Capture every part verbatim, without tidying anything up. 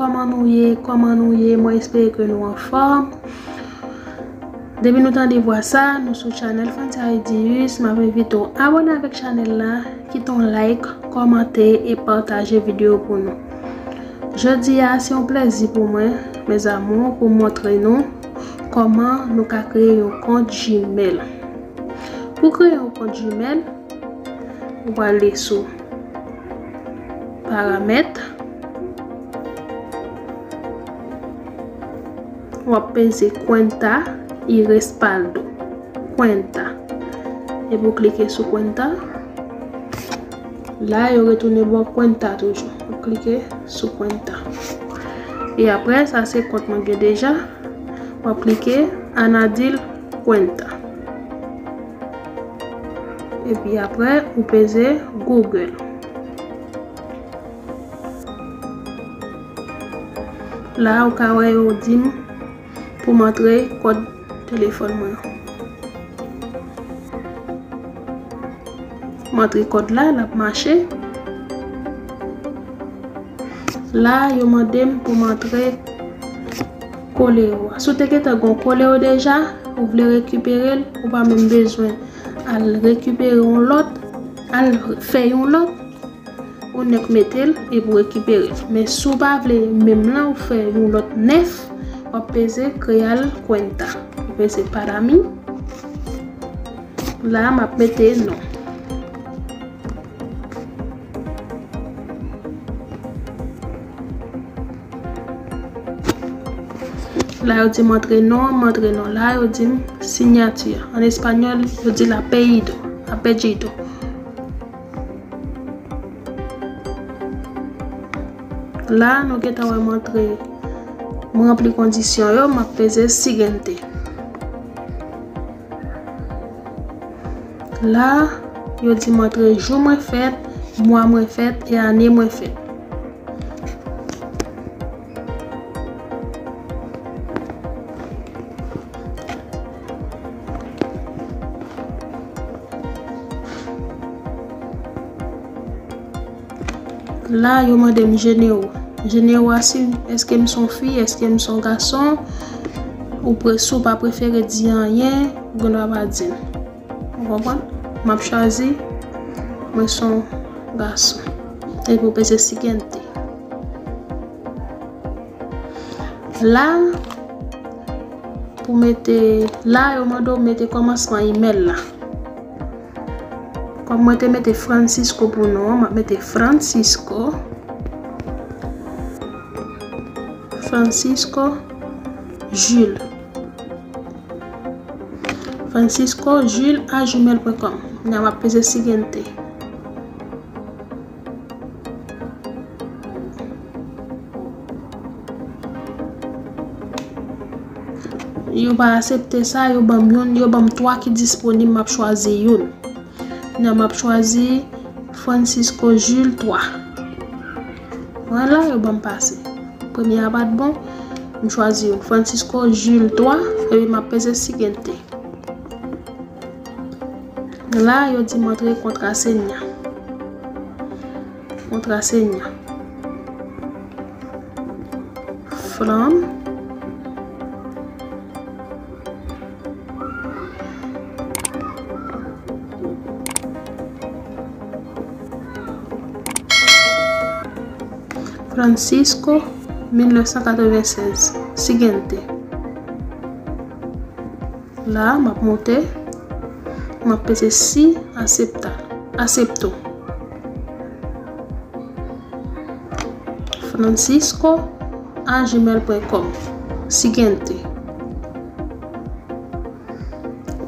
Kòman nou ye? Kòman nou ye? Mwen espere ke nou anfòm. Depi nou tande vwa sa, nou sou chanèl Frantzia Edius. M ap envite w abòne avèk chanèl la, kite yon like, kòmante e pataje videyo pou nou. Jodi a, se yon plèzi pou mwen, mes amours, pou montre nou kòman nou ka kreye yon kont Gmail. Pou kreye yon kont Gmail, ou prale sou paramèt. W ap peze cuenta y respaldo. Cuenta. Epi w klike sou cuenta. La, yo retounen ba w cuenta toujou. W ap klike sou cuenta. E apre, sa se kont mwen gen deja. W ap klike añadir cuenta. Epi apre, ou peze Google. La, ou ka wè yo di m pou m antre kòd telefòn mwen an. M antre kòd la, l ap mache. La, yo mande m pou m antre koleo a. Si w te gentan gen yon koleo deja, ou vle rekipere l, ou pa menm bezwen al rekipere yon lòt, al fè yon lòt, ou nèk mete l epi w rekipere l. Men si w pa vle menm lan, ou fè yon lòt nèf, w ap peze crear cuenta. Ou peze para mí. La, m ap mete non. La, yo di m antre non, m antre non. La, yo di m sinyati. An espanyòl, yo di el apellido, apellido. La, nou gentan wè m antre, m ranpli kondisyon yo, m ap peze siguiente. La, yo di m antre jou mwen fèt, mwa mwen fèt e ane mwen fèt. La, yo mande m género. Género a, si, èske m se yon fi, èske m se yon gason, ou pre-, si w pa prefere di anyen, ou gen dwa pa di m. Ou konprann? M ap chwazi, mwen se yon gason. Epi w peze siguiente. La, pou mete, la, yo mande w mete kòmansman imèl la. Kòm mwen te mete Francisco pou non an, m ap mete Francisco. Francisco Jules. Francisco Jules a gmail point com. Kounye a m ap peze siguiente. Yo pa aksepte sa, yo ban m youn, yo ban m twa ki disponib, m ap chwazi youn. Kounye a m ap chwazi Francisco Jules twa. Vwala, yo ban m pase. Premye a pa t bon, m chwazi youn, Francisco Jules twa, epi m ap peze siguiente. La, yo di m antre contraseña. Contraseña. Flanm. Francisco, mil nèf san katrevennsèz. Siguiente. La, m ap monte. M ap peze si, aceptar. Acepto. Francisco a gmail point com. Siguiente.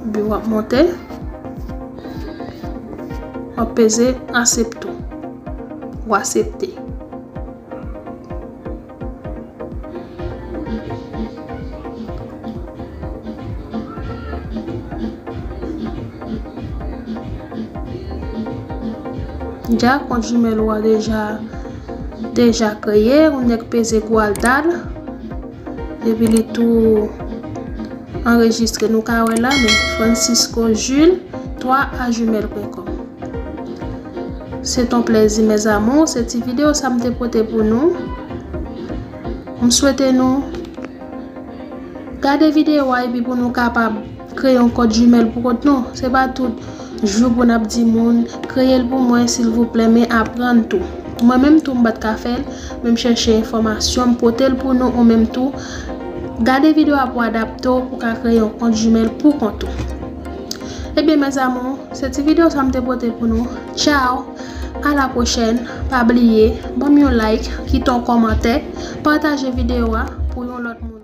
Epi w ap monte. W ap peze acepto. Ou aksepte. Dja kont Gmail ou a deja, deja kreye, ou nèk peze guardar. Epi li tou anrejistre. Nou ka wè la, men Francisco Jules twa a gmail point com. Se t on plèzi, mes amours. Se ti videyo sa m te pote pou nou. M swete nou gade videyo a epi pou nou kapab kreye yon kont Gmail pou kont nou. Se pa tout jou pou n ap di moun, "Kreye l pou mwen, silvouplè, men aprann tou." Mwen menm tou, m pa t ka fè l, men m chèche enfòmasyon, m pote l pou nou, ou menm tou. Gade videyo a pou adapte w, pou ka kreye yon kont Gmail pou kont ou. Ebyen, mes amours, se ti videyo sa m te pote pou nou. Ciao, à la prochaine. Pa bliye, ban m yon like, kite yon kòmantè, pataje videyo a pou yon lòt moun.